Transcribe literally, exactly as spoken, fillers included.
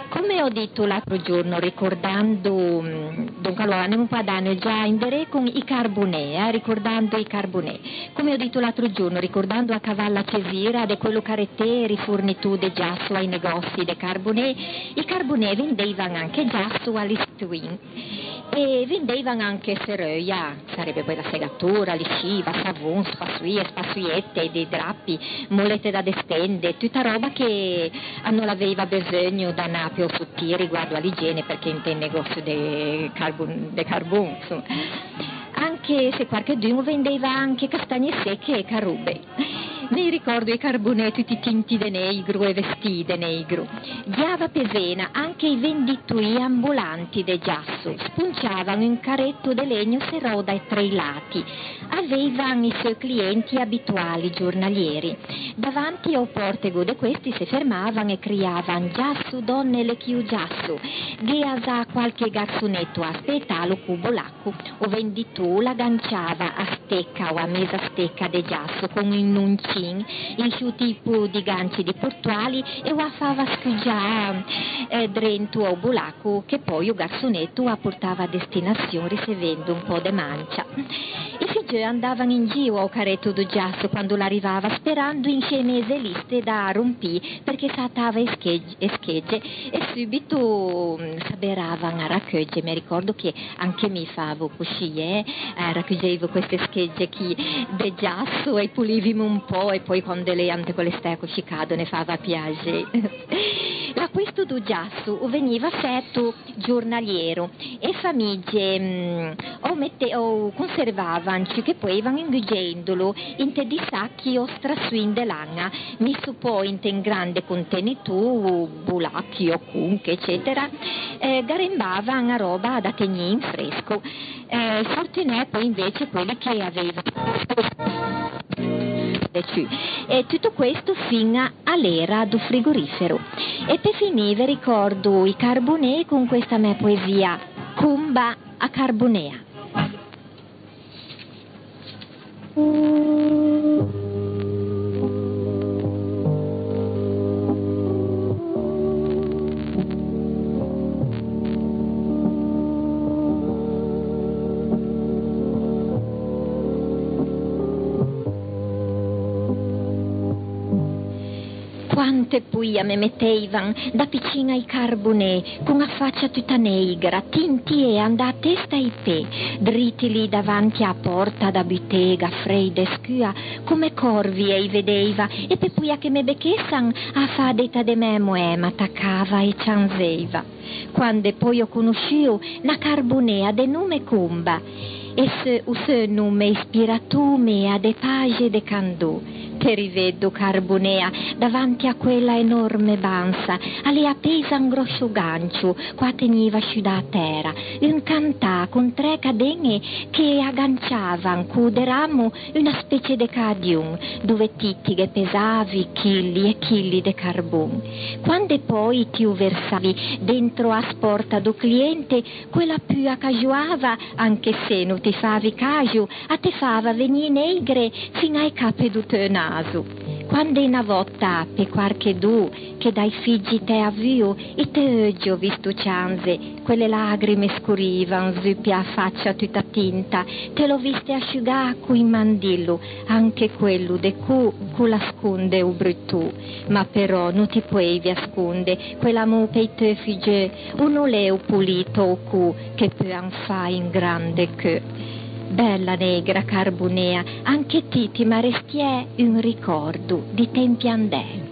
Comme ò dito l'atro giorno, ricordando, mm, donca, alora, anemmo un pö adaneo, za inderê con i carbonê, eh, ricordando i carbonê. Comme ò dito l'atro giorno, ricordando a cavalla cesira de quello caretê rifurnitô de giasso ai negòzi de carbonê, i carbonê vendeivan anche giasso à Listuin. E vendeivan anche sereuia, sarebbe poi la segatura, lisciva, savon, spassoie, spassoiette, dei drappi, molette da destende, tutta roba che no l'aveiva beseugno da Napoli o sottî riguardo à l'igiene, perché inte un negòzio de carbon, de carbon, insomma. Anche se quarchedun o vendeiva anche castagne secche e carube. Mi ricòrdo i carbonê tutti tinti de neigro e vestî de neigro. Ghiava pe Zena anche i venditoî ambulanti de giasso, sponciavan un caretto de legno serrou da trê lati. Aveivan i seu clienti abituali, giornalieri. Davanti a-o pòrtego de questi se fermavan e criavan: «Giasso, dònnele chì o giasso!» Ghe à za qualche garsonetto à spetâlo co-o bolacco. O venditô o l'aganciava a stecca o a meza stecca de giasso con un noncin, in sciô tipo di ganci di portuali, e o a fava scugiâ, eh, drento a-o bolacco, che poi o garsonetto o a portava a destinazion ricevendo un pö de mancia. I figgeu andavan in gio a-o caretto do giasso quando l'arrivava, sperando in sce meze liste da rompî, perché saltava e schegge, e schegge, e subito, mm, s'abberavan à racheugge. Me ricordo che anche mi favo cuscì, eh, eh, racugeivo queste schegge chì de giasso e polivimo un pö, e poi quande l'ea inte quelle stæe cuscì cado ne fava piaxê. L'acquisto do giasso o vegniva fæto giornaliero, e famigge, mm, o mette-, o conservavan ciò che poeivan, ingugendolo inte di sacchi o strassoin de lagna, messo pò inte un grande contenitô, bolacchi o conche, eccetera, eh, gh'arrembavan a roba da tegnî in fresco. Eh, fortunæ poi invece quelli che aveivan de ciù. E tutto questo fin a, a l'era do frigorifero. E pe finî ve ricòrdo i carbonê con questa mæ poesia, Comba a carbonea. Quante poia me metteivan da piccin ai carbonê, con a facia tutta neigra, tintiê, andâ a testa i pê, driti lì davanti a-a porta da butega, freida e scua, comme corvi i vedeiva, e pe poia che me bechessan, a fadeta de mæ moæ m'attaccava e cianzeiva. Quande poi ò conosciuo na carbonea de nome Comba, e se-, o seu nome ispiratome a de paxe e de candô. Te riveddo, carbonea, davanti a quella enorme bansa, a l'ea appeisa un groscio gancio, ch'a tegniva sciù da-a tæra, un cantâ con trè cadeñe che aganciavan co-o deramo una specie de cadion, dove ti ti ghe pesavi chili e chili de carbon. Quande poi ti o versavi dentro a sporta do cliente, quella pua ch'a xoava, anche se no ti favi caxo, a te fava vegnî neigre fin a-e cape do teu naso. Quande na vòta, pe quarchedù che da-i figgi t'è avuo, i teu euggio ò visto cianze, quelle lagrime scorivan zu pe-a facia tutta tinta, te l'ò viste asciugâ co-i mandillo, anche quello de cù ch'o l'asconde o brutto. Ma però no ti poeivi asconde quell'amô pe-i teu figgeu, o no l'é o polito o cù che peuan fâ un grande cheu. Bella negra carbonea, anche ti ti m'arrestiæ un ricòrdo di tempi andæ.